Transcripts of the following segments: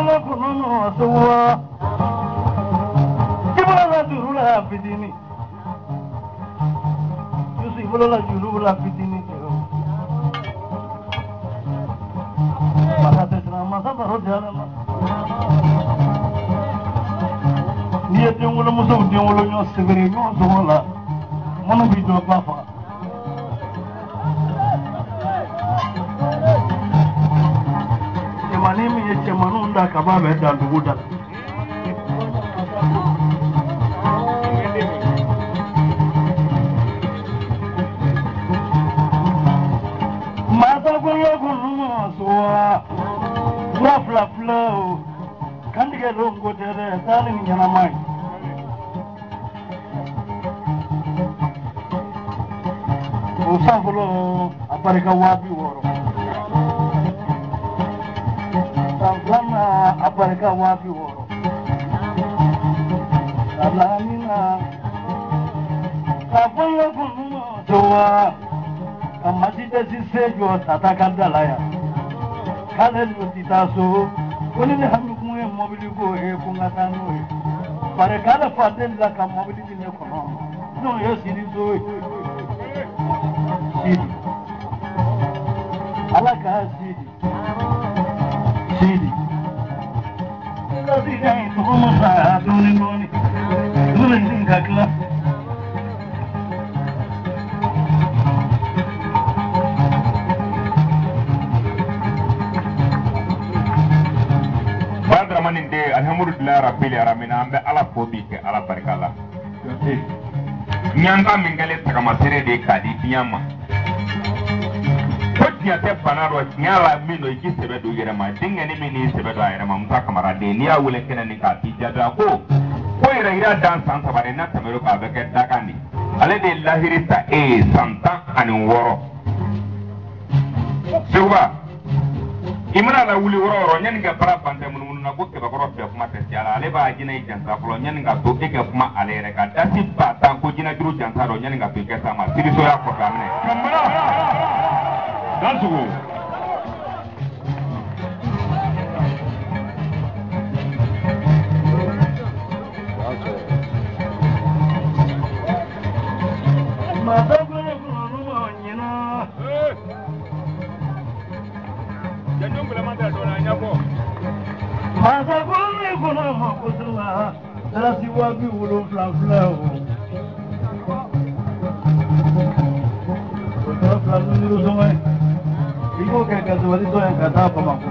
kolo kunu suwa. Ibolo la juru la fitini. Yusu ibolo la juru la fitini. Masa tɛ masa baro jara ma. N'i ye denwolomusow denwolo ɲɔ sɛbɛrɛ ɲɔgɔn sɔgɔ la, minnu b'i jɔ ba faga. Cɛmannin min ye cɛmanninw da kaba bɛ dan dugu da la. Masa kolo kunu suwa, fura fila fila o, kantigɛ don ko tɛ dɛ, taa ni ɲɛnama ye. O san fɔlɔ a barika 60,000. San filanan a barika 60,000. San naaninan ka fɔlɔ kunu suwa. Ka Mercedes se jɔ tata ka da la yan k'ale dun ti taa so ko ni ne hami kun ye mɔbili ko ye ko n ka taa n'o ye bari k'ale fa delila ka mɔbili di ne kɔnɔ n'o ye sidi so ye sidi ala k'a sidi sidi sidi tɔgɔma sa dɔɔni dɔɔni dumuni ka tila. Dramani de alhamdulillah rabbil alamin an bɛ Ala fo bi kɛ Ala barika la. Ɲanga min kɛlen tagamasere de k'a di diɲɛ ma. Ko diɲɛ tɛ bana dɔ tiɲɛ la min don i k'i sɛbɛ don i yɛrɛ ma denkɛni min n'i sɛbɛ don a yɛrɛ ma Musa Kamara den n'i y'a wele kɛnɛ nin k'a t'i jaabi a ko ko yɛrɛ yira dan san 3 de n'a tɛmɛr'o kan a bɛ kɛ dakan de ale de ye lahiri ta e ye san 16. Seguba i mana lawuli yɔrɔ o yɔrɔ yanni ka baara ban tɛ munumunu na ko kɛmɛkɔrɔ fɛ kuma tɛ se a la ale b'a jinɛ i jansa fɔlɔ yanni ka to e ka kuma ale yɛrɛ kan dasi 10,000 ko jinɛ juru jansa dɔ yanni ka to i ka s'a ma sirisoya kɔfɛ a minɛ. Kamara Dansogo. Masa kolo kunu ma ɲina. Masa kolo kunu ma kosila, dalasi 70,000 filɛ o. O tɔrɔ fila duuru sɔngɔ ye. I k'o kɛ gaziwali dɔ ye ka taa Bamakɔ.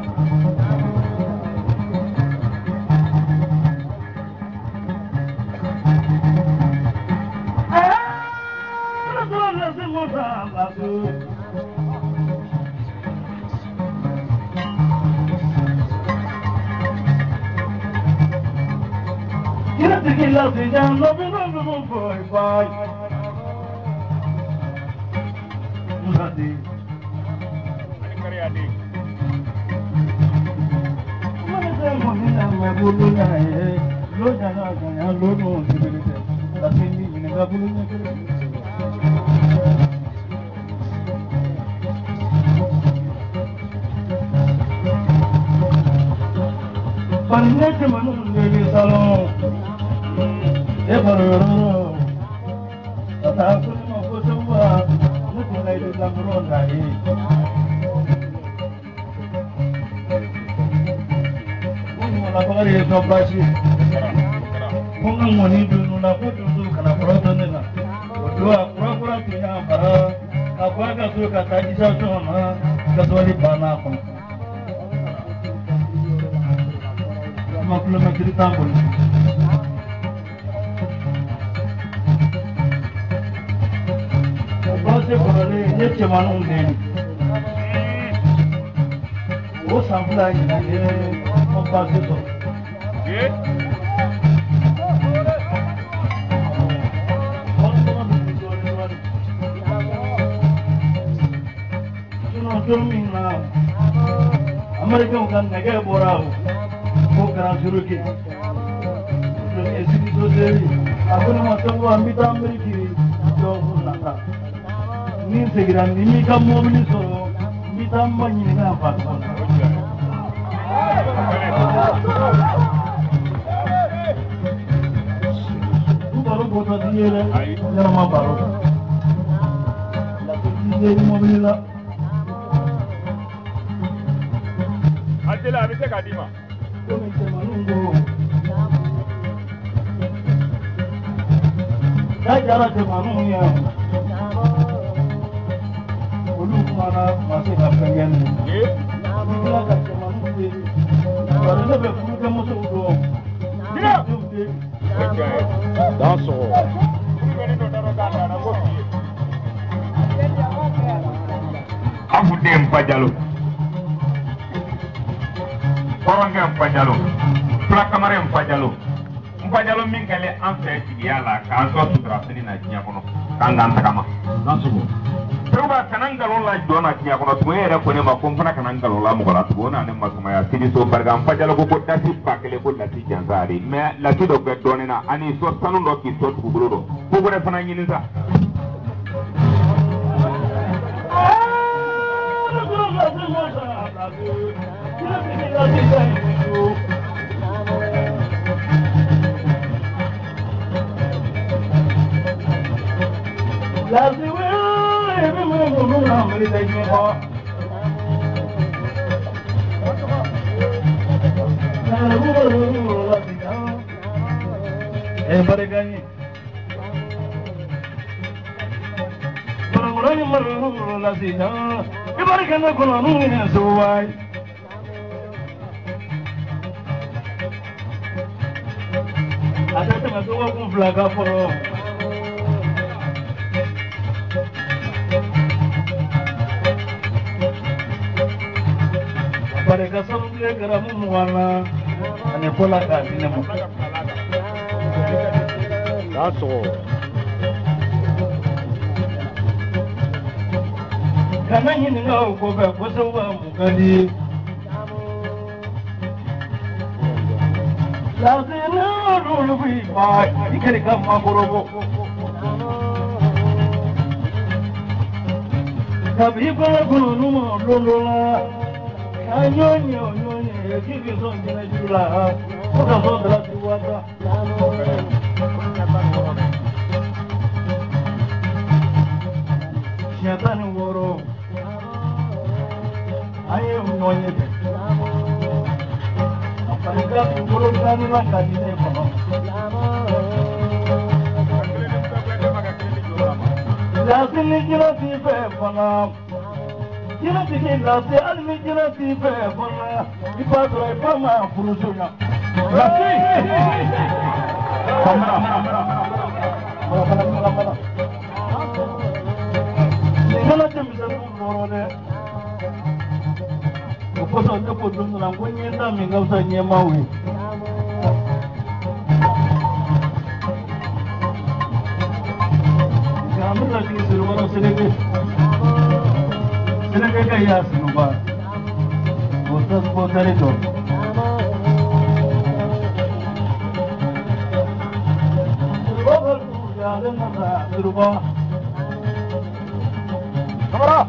Ni m'i ka mobili sɔrɔ n bɛ taa n ba ɲininka a fa tɔgɔ la. ye dɛ. Ɲɛnama baro. Lasi t'i ye mobili la. A teli a bɛ se k'a d'i ma. Komi cɛmaninw ko. N'a diyara cɛmaninw ye. Olu kumana ma se ka fɛn kɛ nin ye. I bɛ tila ka cɛmaninw deli. Bari ne bɛ furukɛmusow dɔn. Denw tɛ. Dansɔgɔ. Afu den Fajalo. Kɔrɔnkɛ Fajalo. Fulakamaren Fajalo. Fajalo min kɛlen an fɛ jigiya la k'an sɔn suturafini na diɲɛ kɔnɔ k'an k'an tagama. Dansɔgɔ. Seguba kana n nkalon la jɔn na diɲɛ kɔnɔ tugun e yɛrɛ ko ne ma ko n fana kana n nkalon la mɔgɔ la tugun o na ne masumaya sini so barika n Fajalo ko ko dasi 1000 ko lasi jansa de mais lasi dɔ bɛ dɔɔnin na ani sɔ sanu dɔ k'i sɔ dugukolo dɔ ko wɛrɛ fana ɲini sa. A tɛ tɛmɛ dɔgɔkun fila kan fɔlɔ. Barika sanu garamu 20 na ani kɔ la k'a di ne ma. Dansɔgɔ. Kana ɲininka o kɔfɛ ko Seguba mun ka di ye. Lasina lulu bi ba i kɛra ka makɔrɔbɔ. Kabi kɔnɔ kɔnɔ ma don dɔ la. Ka ɲɔ ɲɛ o ɲɔ ɲɛ k'i k'i sɔn jɛnɛjuru la ko ka sɔn dalati wa tan. Siɲɛ 16 an ye ɲɔgɔn ye kɛ. A barika dugukolo dilanni la ka di ne kɔnɔ. Lasi ni jinɛ t'i fɛ fana. Jinɛ tigi lasi hali ni jinɛ t'i fɛ fana. I b'a sɔrɔ i ba ma furu joona. Lasi. Kamara. Mala mala mala. Nin kana denmisɛnninw tɔɔrɔ dɛ. O kosɔn ne ko don dɔ la n ko ɲɛta min ka fisa ɲɛmaaw ye. Nka an bɛ ka jigin Selukɔrɔ Seleke. Seleke ka y'a Seluba. O tari dɔn. Seluba ka dugu ale nana Seluba. Kamara.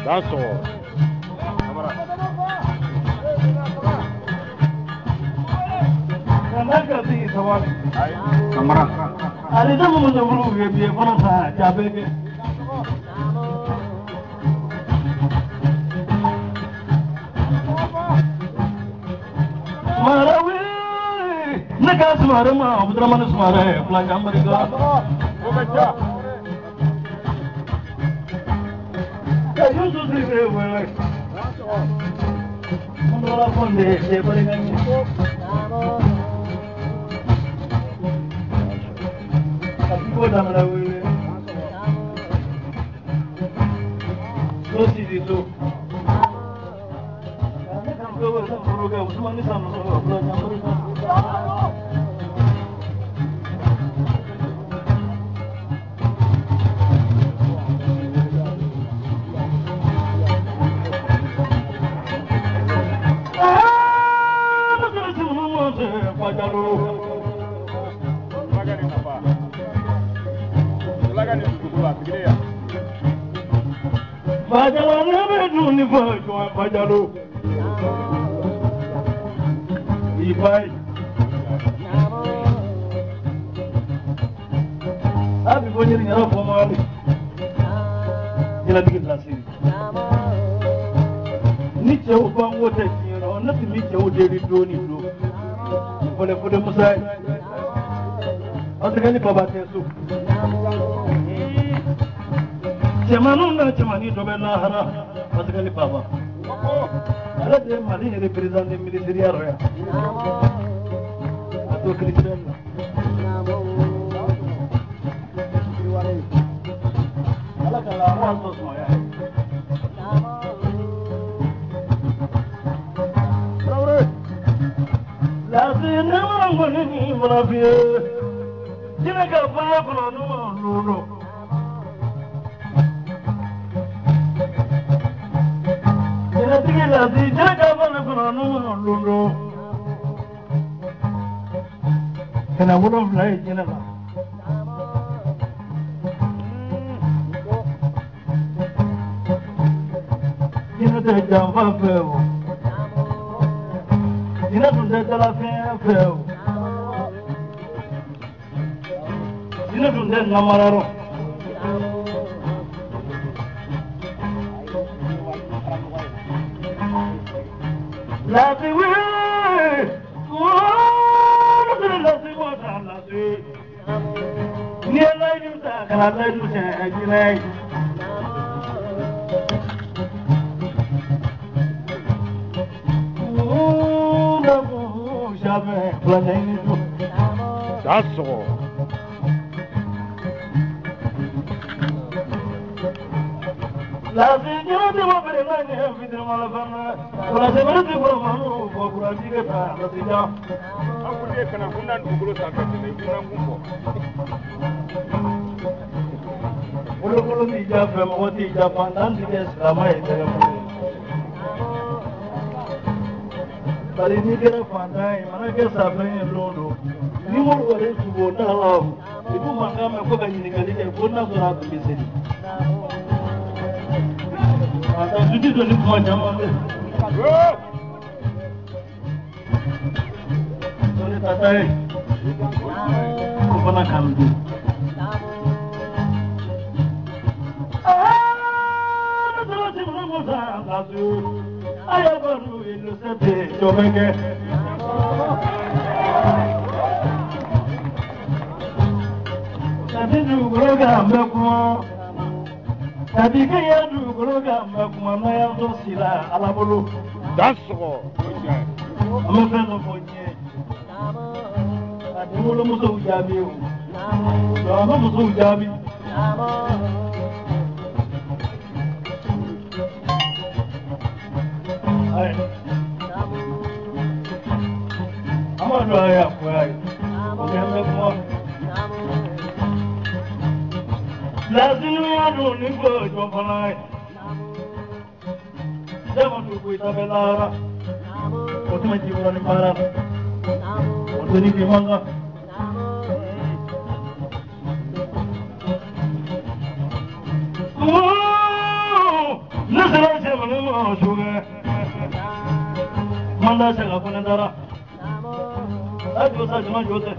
Dansɔgɔ. Kamara. Ale tɛ minnu furu ye bi ye fɔlɔ sa ja bɛ kɛ. Sumara wee ne ka sumara ma Abudramani Sumara filakan barika. O ka ca. Ka Yusu Sidibe wele. Kɔnde cɛ barika ɲɛ. Ka ko daminɛ wele. So sidi so. Fajalo Ibai Abi bonyeri nyara fomali Jela digi lasiri Ni cɛw bango tɛ diɲɛ rɔ ne tun bɛ cɛw deli don ni don fɔlɛ fɔlɛ musa ye aw tɛ ni baba tɛ so cɛmaninw na cɛmanin dɔ bɛ lahara parce que ni baba ale de ye Mali yɛrɛ président de ministériya rɔ yan a to kirisɛn na ala ka la wa sɔn sumaya ye. Laasi ne mana ŋɔni ni fana f'i ye jinɛ ka fanga kɔnɔ n'u ma lolo. Jinɛtigi laasi jinɛ ka fanga kɔnɔ n'u ma lolo. Kɛnɛ 7 ye jinɛ la. Jinɛ tɛ janfa fɛ o. Jinɛ tun tɛ dalafɛn fɛ o. Jinɛ tun tɛ namara rɔ. Laasi wee, woo, laasi mɔta laasi. N'i ye layidu ta ka na layidu tiɲɛ jinɛ ye. Dansɔgɔ. Laasi jinɛ ti bɔ feere n'a ɲɛ fitiri ma la fana. Kulase bere ti kɔrɔ ma n'o fɔ kuranti kɛ taa lasi jan. An kun ye kana kun na dugukolo sanfɛ ten i kun na kun bɔ. Bolokolo t'i ja fɛ mɔgɔ t'i ja fantan ti kɛ silamɛ ye tɛgɛ bolo ye. Bari n'i kɛra fantan ye mana kɛ safɛn ye don o don ni m'olu wari tugu o da la o i b'u mankan mɛn fo ka ɲininkali kɛ ko n'a sɔrɔ a tun bɛ seli. Fantan du ti don ni kuma caman dɛ. O de tata ye o fana kan don. Aa ne taara jamana mɔ sa ka so. Ayabanu ilusete jɔbɛkɛ. Tabi dugukolo kan bɛ kuma. Tabi kɛɲɛ dugukolo kan bɛ kuma n'a y'an to si la Ala bolo. Dansɔgɔ. An bɛ fɛn dɔ fɔ diɲɛ. A denwolomusow jaabi o. An bɛ musow jaabi. Ayi. An b'a dɔn a y'a fɔ a ye. O kɛ bɛ kuma. Laasinuya dun ni ko jɔ fana ye. Jama dugu i ta bɛ lahara. O tɛ ji wɔrɔ ni baara la. O tɛ ni bi man kan. Ne sera cɛmani ma sokɛ. Manda sɛgɛ fana taara. A jɔ sa jama jɔ tɛ.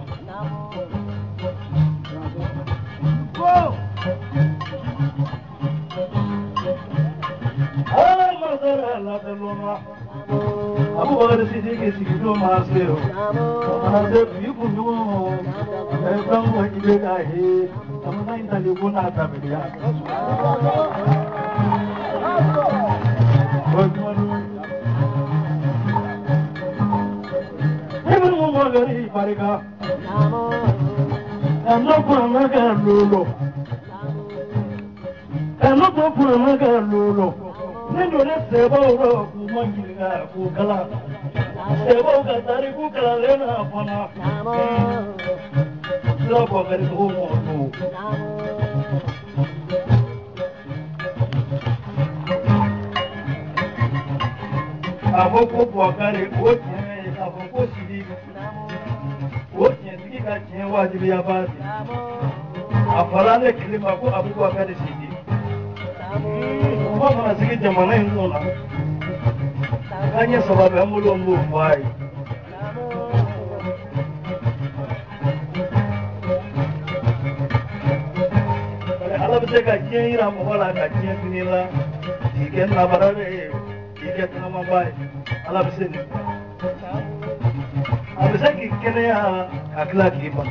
Ala masara la tɛ lɔnna. Abubakar Sidiki sigi don ma se o. O fana se bi kunjugu. Ɛ fɛn ko i bɛ ka he. Jamana in tali ko n'a tabiriya. O ye kuma duman ye. barika. K'an kuranna kɛ lolo. K'an to kuranna kɛ lolo. Ne donna sɛbɛw rɔ k'u ma ɲininka k'u kalan. Sɛbɛw ka tariku kalanlen na fana. Sira Bɔkari ko mɔ don. A fɔ ko Bɔkari o tiɲɛ ye k'a fɔ ko Sidiki o tiɲɛtigi ka tiɲɛ wajibiya b'a di. A fɔra ne kelen ma ko Abubakari Sidiki. Mɔgɔ mana sigi jamana in kɔnɔ k'an ye saba bɛ an bolo n b'o fɔ a ye. Ala bɛ se ka diɲɛ yira mɔgɔ la ka diɲɛ fini la k'i kɛ nabara ye k'i kɛ tagamaba ye Ala bɛ se nin. A bɛ se k'i kɛnɛya ka tila k'i ban.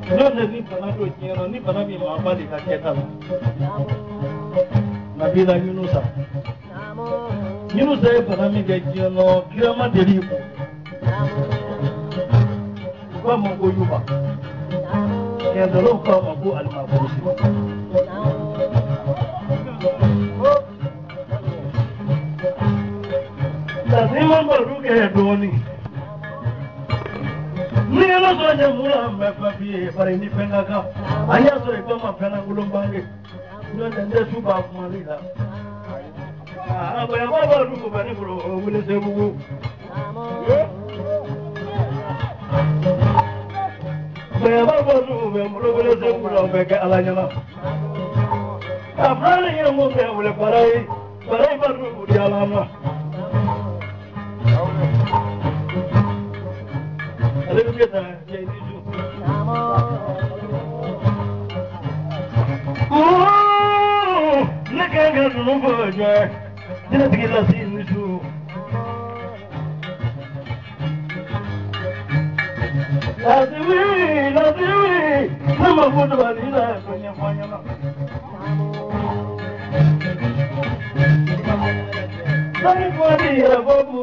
N'o tɛ ni bana don diɲɛ na ni bana min maa bali ka kɛta la. Nabila Yunusa. Yunusa ye bana min kɛ diɲɛ nɔ kira ma deli kɔ. U k'a ma ko Yuba. Tiɲɛdalaw k'a ma ko Alimakurusi. Lasima baro kɛ dɔɔnin. Ni ala sɔrɔ cɛ mun la n bɛ fɛn f'i ye bari ni fɛn ka kan. An y'a sɔrɔ i ba ma fɛn lankolon bange. N'o tɛ n tɛ su ban kumali la. Aa bonyaba b'a dun bɛ ne bolo o wele Sebugu. Bonyaba b'a dun bɛ n bolo wele Sebugu la o bɛ kɛ Ala ɲɛna. Ka filanan ye mun bɛ wele bara ye bara in b'a dun o di Ala ma. Ale bɛ kɛ tan cɛ i ni su. Ne kan ka ninnu fɔ jɔ jinɛtigi lasi ni su. Lasiwi lasiwi ne ma fɔ dabali la ko ɲɛfɔ ɲɛna. Sani kɔni yɛrɛ fɔ mu.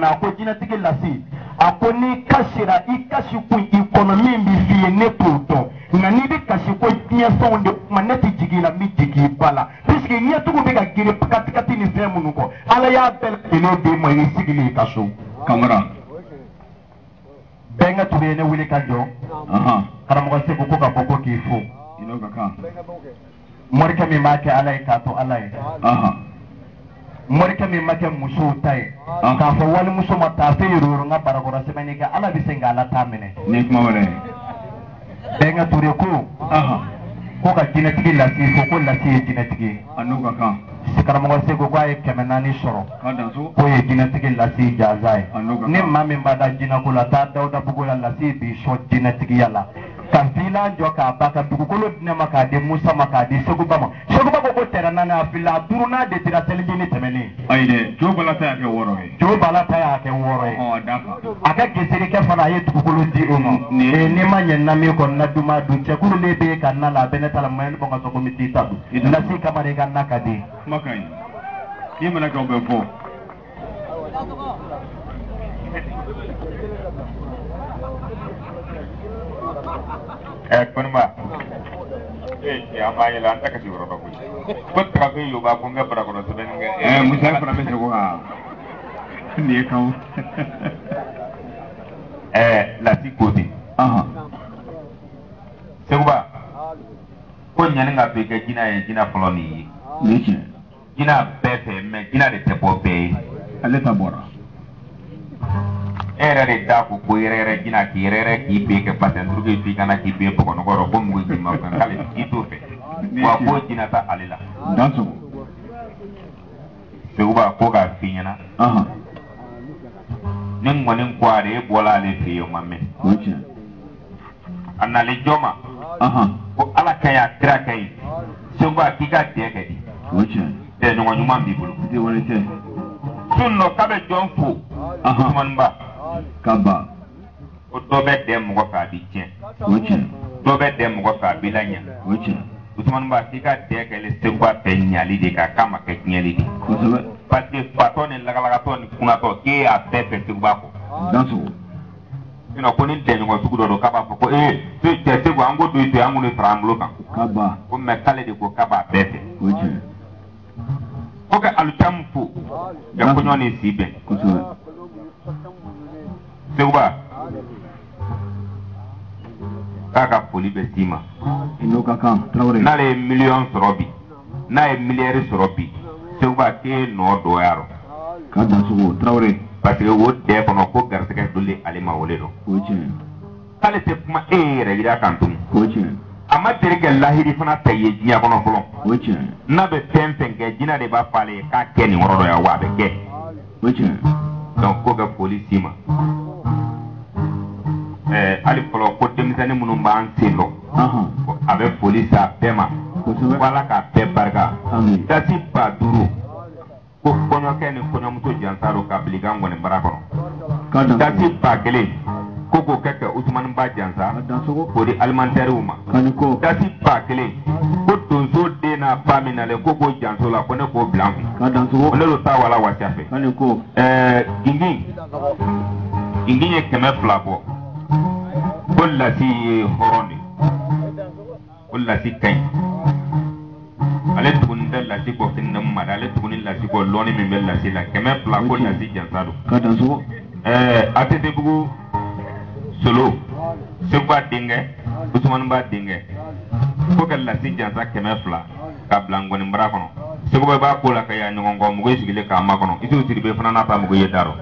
A ko jinɛtigi lase a ko n'i kasira i kasi kun i kɔnɔ min bɛ f'i ye ne t'o dɔn nka n'i bɛ kasi ko diɲɛ fɛnw de kuma ne tɛ jigin i la n bɛ jigin i ba la puisque ɲɛtugu bɛ ka girin katikati ni fɛn minnu kɔ Ala y'a bɛɛ lajɛlen d'e ma i sigilen i ka so. Kamara. Bɛnkɛ tun ye ne wele ka jɔ. Karamɔgɔ Segu ko ka bɔ ko k'i fo. I n'o ka kan. Morikɛ min b'a kɛ Ala ye k'a to Ala ye. Morikɛ min ma kɛ musow ta ye k'a fɔ walimuso ma taa fɛ yɔrɔ n ka barakɔrɔ sɛbɛnni kɛ Ala bɛ se k'Ala ta minɛ. Ni kuma wɛrɛ ye. Bɛnkɛ Ture ko ko ka jinɛtigi lasi fo ko lasi ye jinɛtigi ye. A n'o ka kan. Karamɔgɔ Segu k'a ye 400 sɔrɔ. K'a dan so. K'o ye jinɛtigi lasi jaza ye. A n'o ka kan. Ni maa min b'a da jinɛko la taa Dawudabugu la lasi b'i sɔn jinɛtigiya la. Ka filan jɔ k'a ba ka dugukolo di ne ma k'a di Musa ma k'a di Seguba ma. Seguba ko ko tɛrɛ naani a filila a duurunan de dira selijini tɛmɛnen. Ayi dɛ, Jo Bala ta y'a kɛ 6 ye. Jo Bala ta y'a kɛ 6 ye. Ɔ da kan. A ka geseri fana a ye dugukolo di o ma. N'i ma ɲɛ na min kɔ na duma dun cɛkuru bɛ yen ka na la a bɛ ne ta la mɛ ne bɔ ka sɔn ko n bɛ t'i ta dun. Lasi Kamara i ka na ka di. Kuma ka ɲi. N'i mana kɛ o bɛ fɔ. Kɔniba an b'a yɛlɛ an tɛ kasi yɔrɔ dɔ koyi ko tagafe yoba ko n ka barakɔrɔ sɛbɛnni kɛ. Musa fana bɛ segu ha. Nin ye kan. Lasi ko ten. Seguba ko ɲani ka bɛ kɛ jinɛ ye jinɛ fɔlɔ nin ye. Nin ye tiɲɛ. Jinɛ bɛɛ fɛ mɛ jinɛ de tɛ bɔ bɛɛ ye. Ale ta bɔra. E yɛrɛ de da ko ko yɛrɛ yɛrɛ jinɛ k'i yɛrɛ yɛrɛ k'i bɛɛ kɛ basɛn duuru k'i kana k'i bɛɛ bɔgɔnɔgɔ rɔ ko mugu k'i ma fɛn k'ale k'i t'o fɛ. Wa ko jinɛ tɛ ale la. Dan sɔgɔ. Seguba ko k'a f'i ɲɛna. Ni ŋɔni ko ale e bɔla ale fɛ yen o ma mɛn. O ye tiɲɛ. A nalen jɔ ma. Ko ala ka ɲi a kira ka ɲi. Seguba k'i ka dɛn kɛ di. O ye tiɲɛ. Dɛ ɲɔgɔn ɲuman b'i bolo. Tɛ wale tɛ. Sun dɔ k'a bɛ jɔn fo. Usumani Ba. Ka ban. Ko dɔ bɛ dɛn mɔgɔ fɛ a b'i tiɲɛ. O ye tiɲɛ. Dɔ bɛ dɛn mɔgɔ fɛ a b'i laɲa. O ye tiɲɛ. Usumani Ba k'i ka dɛn kɛlen Seguba fɛ ɲali de kan k'a ma kɛ tiɲɛli de. Kosɛbɛ. Parce que fatɔ ni lagalakatɔ ni kunatɔ k'e y'a bɛɛ fɛ Seguba kɔ. Dan sɔgɔ. Sinon ko ni dɛɲɔgɔn sugu dɔ don k'a b'a fɔ ko ee cɛ Segu an ko don i to yen an k'o fara an bolo kan. Ka ban. Ko mɛ k'ale de ko k'a b'a bɛɛ fɛ. O ye tiɲɛ. Ko ka alucamu fo. Ka kɔɲɔ ni si bɛn. Kosɛbɛ. Seguba k'a ka foli bɛ s'i ma. I n'o ka kan Tarawele. N'ale ye miliyɔn sɔrɔ bi n'a ye miliyari sɔrɔ bi Seguba k'e nɔ dɔgɔya rɔ. Ka dan sɔgɔ Tarawele. Parce que o dɛ kɔnɔ ko garisɛgɛ doli ale ma o de don. O ye tiɲɛ. K'ale tɛ kuma e yɛrɛ yira kan tun. O ye tiɲɛ. A ma deli ka lahiri fana ta ye diɲɛ kɔnɔ fɔlɔ. O ye tiɲɛ. N'a bɛ fɛn fɛn kɛ jinɛ de b'a fɔ ale ye k'a kɛ nin yɔrɔ dɔ yan wa a bɛ kɛ. O ye tiɲɛ. Donc ko ka foli s'i ma. Hali fɔlɔ ko denmisɛnnin minnu b'an sen dɔn. Ko a bɛ foli s'a bɛɛ ma. Kosɛbɛ. Ko ala k'a bɛɛ barika. Ami. Dasi 5000 ko kɔɲɔkɛ ni kɔɲɔmuso jansa don k'a bila i ka ŋɔnibara kɔnɔ. Ka dan Dasi sɔgɔ. 1000 ko k'o kɛ ka Usumani Ba jansa. Ka dan sɔgɔ. K'o di alimentaires ma. Ka ni ko. Dasi 1000 ko donso den n'a ba min nalen ko k'o janso la ko ne k'o bila n kun. Ka dan sɔgɔ. Ko ne y'o ta wala wasiya fɛ. Ka ni ko. Gingin. Gingin ye 200 bɔ. Ko lasi ye hɔrɔn de ye. Ko lasi ka ɲi. Ale tuguni tɛ lasi kɔ fini ne ma dɛ ale tuguni lasi kɔ lɔnni min bɛ lasi la 200 ko lasi jansa don. Ka dan sɔgɔ. ATT-bugu solo Seguba denkɛ Usumani Ba denkɛ ko ka lasi jansa 200 ka bila ŋɔnibara kɔnɔ Seguba b'a ko la ka yaa ɲɔgɔn kɔ mɔgɔ sigilen k'a makɔnɔ Isufu Sidibe fana n'a ta mɔgɔ ye da rɔ.